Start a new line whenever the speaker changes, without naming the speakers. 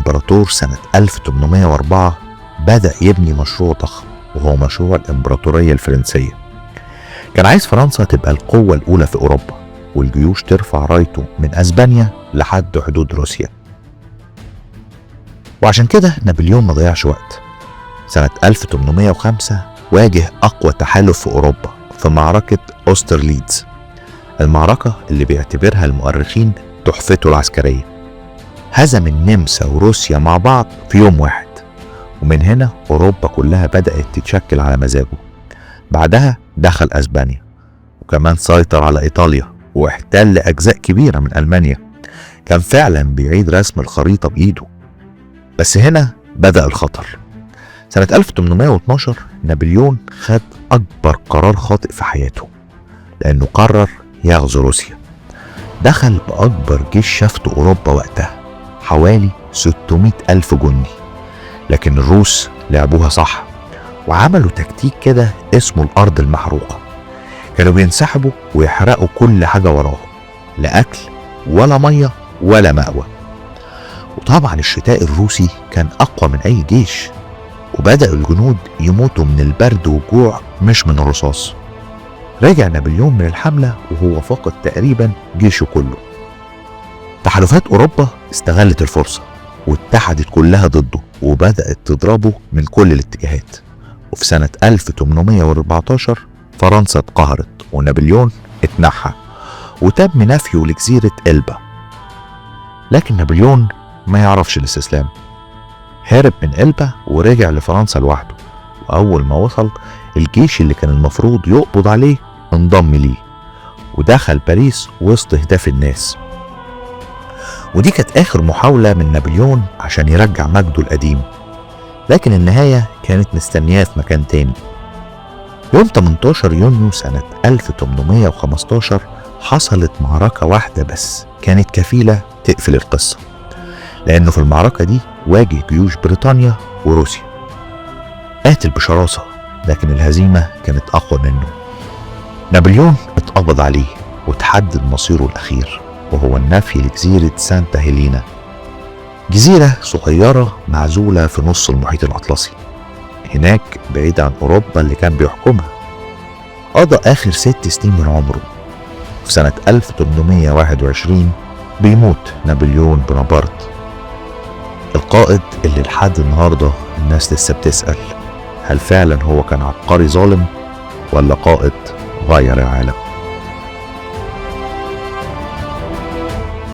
إمبراطور سنة 1804 بدأ يبني مشروع ضخم، وهو مشروع الإمبراطورية الفرنسية. كان عايز فرنسا تبقى القوة الأولى في أوروبا، والجيوش ترفع رايته من أسبانيا لحد حدود روسيا. وعشان كده نابليون ما ضيعش وقت. سنة 1805 واجه أقوى تحالف في أوروبا في معركة أوسترليتز، المعركة اللي بيعتبرها المؤرخين تحفته العسكرية. هزم النمسا وروسيا مع بعض في يوم واحد، ومن هنا أوروبا كلها بدأت تتشكل على مزاجه. بعدها دخل أسبانيا، وكمان سيطر على إيطاليا واحتل أجزاء كبيرة من ألمانيا. كان فعلا بيعيد رسم الخريطة بإيده. بس هنا بدأ الخطر. سنة 1812 نابليون خد أكبر قرار خاطئ في حياته، لأنه قرر يغزو روسيا. دخل بأكبر جيش شافته أوروبا وقتها، حوالي 600 ألف جندي. لكن الروس لعبوها صح، وعملوا تكتيك كده اسمه الأرض المحروقة. كانوا بينسحبوا ويحرقوا كل حاجة وراهم، لا أكل ولا مية ولا مأوى. وطبعا الشتاء الروسي كان أقوى من أي جيش، وبدأ الجنود يموتوا من البرد والجوع مش من الرصاص. رجع نابليون من الحملة وهو فاقد تقريبا جيشه كله. تحالفات أوروبا استغلت الفرصة واتحدت كلها ضده، وبدأت تضربه من كل الاتجاهات. وفي سنة 1814 فرنسا اتقهرت ونابليون اتنحى وتم نفيه لجزيرة إلبا. لكن نابليون ما يعرفش الاستسلام، هرب من إلبا ورجع لفرنسا لوحده. وأول ما وصل، الجيش اللي كان المفروض يقبض عليه انضم ليه، ودخل باريس وسط هتاف الناس. ودي كانت آخر محاولة من نابليون عشان يرجع مجده القديم، لكن النهاية كانت مستنياه في مكان تاني. يوم 18 يونيو سنة 1815 حصلت معركة واحدة بس كانت كفيلة تقفل القصة، لأنه في المعركة دي واجه جيوش بريطانيا وروسيا. قاتل بشراسة، لكن الهزيمة كانت أقوى منه. نابليون اتقبض عليه وتحدد مصيره الأخير، وهو النفي لجزيرة سانتا هيلينا، جزيرة صغيرة معزولة في نص المحيط الأطلسي، هناك بعيد عن أوروبا اللي كان بيحكمها. قضى آخر 6 سنين من عمره. في سنة 1821 بيموت نابليون بونابرت، القائد اللي لحد النهاردة الناس لسه بتسأل هل فعلا هو كان عبقري ظالم ولا قائد غير العالم.